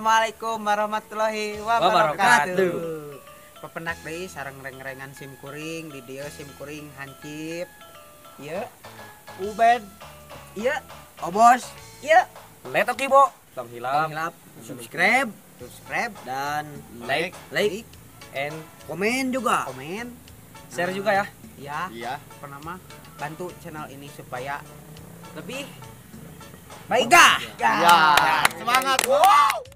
Assalamualaikum warahmatullahi wabarakatuh. Pependak deui sareng reng-rengan sim kuring di dieu, sim kuring Hancip. Ieu Ubed. Ieu Obos, ieu Leto Kibo. Tong hilap. Tong hilap subscribe, subscribe dan like, like and komen juga. Komen, share juga ya. Iya. Iya. Apa nama? Bantu channel ini supaya lebih baik. Gah. Ya, semangat. Wow.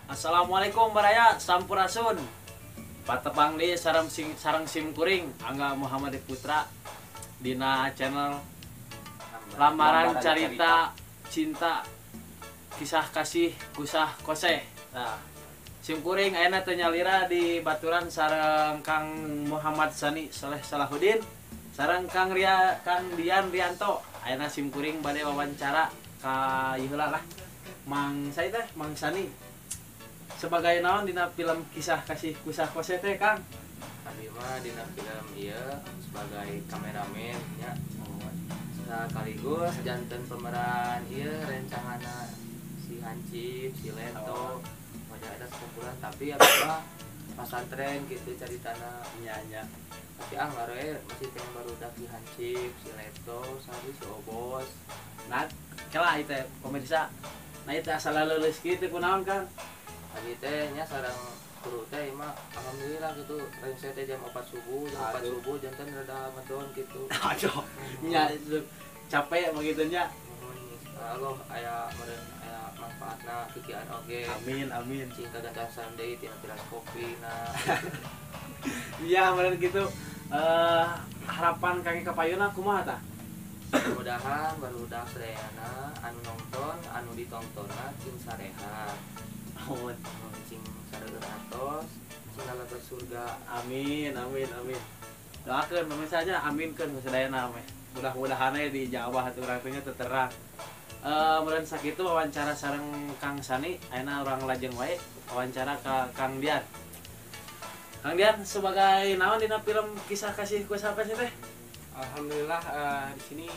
Assalamualaikum baraya, sampurasun. Patepang deui sareng sim kuring Angga Muhammad Putra dina channel Lamaran Carita Cinta Kisah Kasih Kusah Koseh. Nah, sim kuring ayeuna teu nyalira di baturan sareng Kang Muhammad Sani Soleh Salahuddin sareng Kang Ria, Kang Dian Rianto. Ayeuna sim kuring bade wawancara ka ieu heula lah. Mang saya teh Mang Sani sebagai naon dina film Kisah Kasih Kusah Koseh teh, Kang? Abi mah dina film ieu sebagai kameramen nya. Sekaligus janten pemeran ieu rencanganna si Hancip, si Lento. Banyak ada sekumpulan, tapi abi mah pasantren gitu caritana. Nya nya. Tapi ah ngaroe masih pengen barudak si Hancip, si Lento, sari si Obos. Nah, kela ieu teh pemirsa. Nah, ieu teh asal leuleus kieu teh kunaon, Kang? Abi teh nya sareng kru teh mah alhamdulillah gitu, rengse teh jam 4 subuh, jam 4 subuh janten rada ngedon gitu. Aduh, nya capek begitu nya. Nuhun Allah aya meureun aya manfaatna kikian oge. Amin amin. Cing kagantasan deui tina tilas kopi na. Iya, meureun gitu. Harapan kaki kapayuna kumaha tah? Mudah-mudahan barudak sadayana anu nonton, anu ditontonna cing sarehat. Amin. Cing sareueur atos, cing kalebet surga. Amin amin amin. Doakeun pemirsa nya, aminkeun sadayana meh. Mudah-mudahan we dijawab atuh urang teh nya terang. Meureun sakitu wawancara sareng Kang Sani, ayeuna urang lajeng wae wawancara ka Kang Dian. Kang Dian sebagai naon dina film Kisah Kasih Kusah Koseh teh? Alhamdulillah, di sini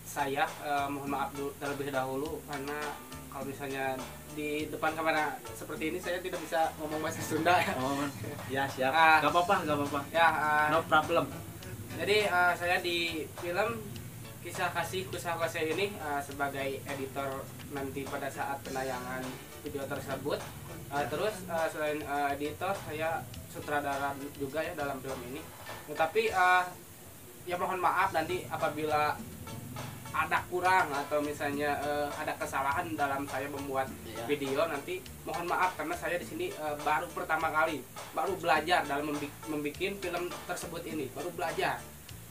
saya mohon maaf dulu terlebih dahulu karena kalau misalnya di depan kamera seperti ini saya tidak bisa ngomong bahasa Sunda ya. Oh, ya siap. Gak apa-apa, gak apa-apa. Ya, no problem. Jadi saya di film Kisah Kasih Kusah Koseh ini sebagai editor nanti pada saat penayangan video tersebut. Terus selain editor, saya sutradara juga ya dalam film ini. Tetapi ya mohon maaf nanti apabila ada kurang atau misalnya ada kesalahan dalam saya membuat video nanti, mohon maaf karena saya di sini baru pertama kali, baru belajar dalam membikin film tersebut ini, baru belajar.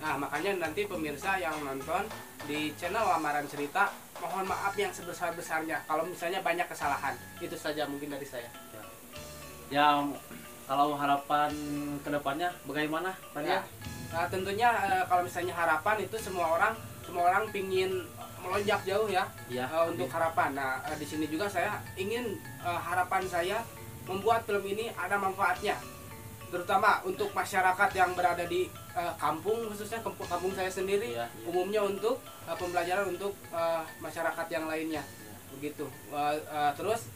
Nah, makanya nanti pemirsa yang nonton di channel Lamaran Cerita, mohon maaf yang sebesar-besarnya kalau misalnya banyak kesalahan. Itu saja mungkin dari saya. Ya, kalau harapan kedepannya bagaimana, Pak Ya. Nah, tentunya kalau misalnya harapan itu semua orang pingin melonjak jauh ya, ya, untuk harapan. Nah, di sini juga saya ingin harapan saya membuat film ini ada manfaatnya, terutama untuk masyarakat yang berada di kampung, khususnya kampung saya sendiri, ya, ya. Umumnya untuk pembelajaran untuk masyarakat yang lainnya, ya. Begitu. Terus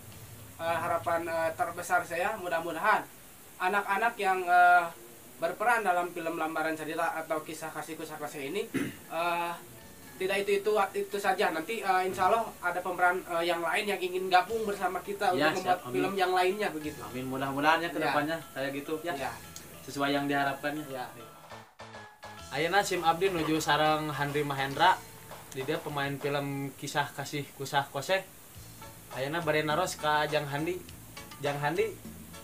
harapan terbesar saya mudah-mudahan anak-anak yang berperan dalam film Lamaran Cerita atau Kisah Kasih Kusah Koseh ini tidak itu saja. Nanti insya Allah ada pemeran yang lain yang ingin gabung bersama kita ya, untuk membuat siap, film yang lainnya begitu. Amin, mudah-mudahan ya kedepannya ya, kayak gitu ya. Ya. Sesuai yang diharapkannya. Ya. Ayeuna sim abdi nuju sareng Handri Mahendra, di dia pemain film Kisah Kasih Kusah Koseh. Ayeuna bade naros ka Jang Handi. Jang Handi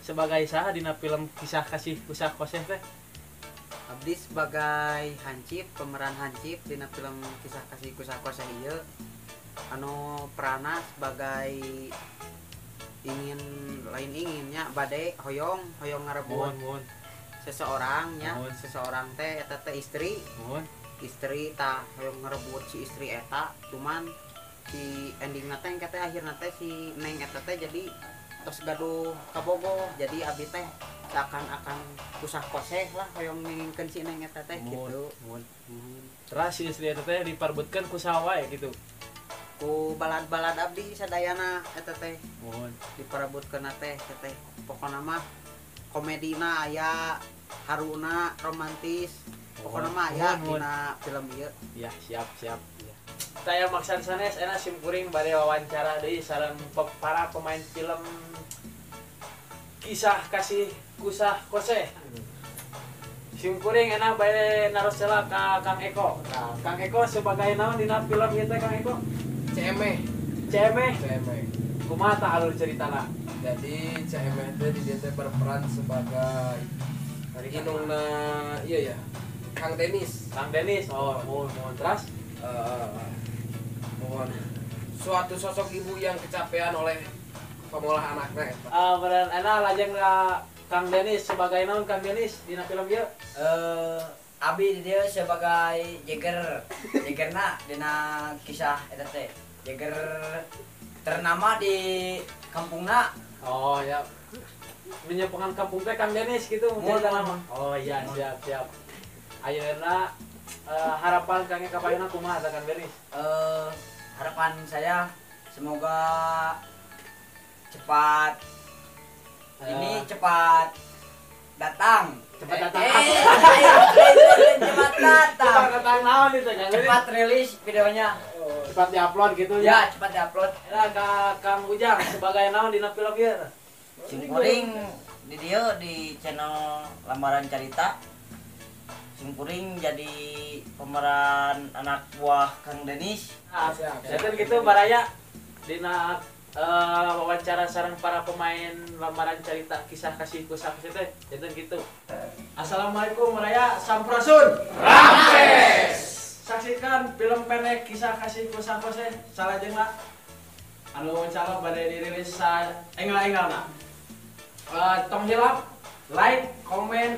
sebagai saha dina film Kisah Kasih Kusah Koseh teh? Abdi sebagai Hancip, pemeran Hancip dina film Kisah Kasih Kusah Koseh ieu, anu perana sebagai ingin lain inginnya bade hoyong hoyong ngarebut seseorang nya, seseorang teh eta teh istri. Mohon. Istri tah hoyong ngarebut si istri eta, cuman si endingna teh engke teh akhirna teh si neng eta teh jadi tos gaduh kabogoh, jadi abdi teh seakan-akan kusah koseh lah hoyong ngingkeun si neng eta teh gitu. Terus si istri eta teh diparbutkeun ku saha wae gitu. Ku balad-balad abdi sadayana eta teh. Mohon. Diperebutkeun teh eta teh. Pokona mah komedina aya, haruna, romantis. Pokona mah aya dina film ieu. Ya, siap, siap. Ya. Saya maksan sanes enak simkuring bade wawancara deui sareng para pemain film Kisah Kasih Kusah Koseh. Simkuring enak bade naros heula ka Kang Eko. Nah, Kang Eko sebagai naon dina film ieu teh Kang Eko? CME. CME. CME. Kumaha tah alur ceritana? Jadi CME teh di dieu teh berperan sebagai indungna iya ya, Kang Denis. Kang Denis. Oh, mohon teras. Mohon suatu sosok ibu yang kecapean oleh pemolah anaknya. Bener enak lajeng Kang Denis sebagai naon Kang Denis dina film ieu? Abi di dieu sebagai Jagger. Jaggerna dina kisah eta teh. Jagger ternama di kampungna. Oh ya. Menyepengan kampung teh Kang Denis gitu cerita nama. Oh iya, siap siap. Ayeuna harapan Kang ka payuna kumaha tah Kang Denis? Harapan saya semoga cepat ini cepat datang. Cepat datang. Cepat datang. Cepat datang naon itu Kang Denis? Cepat rilis videonya. Cepat diupload gitu ya. Ya, cepat diupload. Ya, Kang Ujang sebagai naon dina film ieu? Simkuring di dieu di channel Lamaran Carita. Simkuring jadi pemeran anak buah Kang Denis. Nah, jadi gitu baraya dina wawancara sareng para pemain Lamaran Carita Kisah Kasih Kusah Koseh teh janten gitu. Assalamualaikum baraya, sampurasun. Rampes. Saksikan film pendek Kisah Kasih Kusah Koseh salajengna anu insyaallah bade dirilis sa enggal-enggalna. Tong hilap like, komen,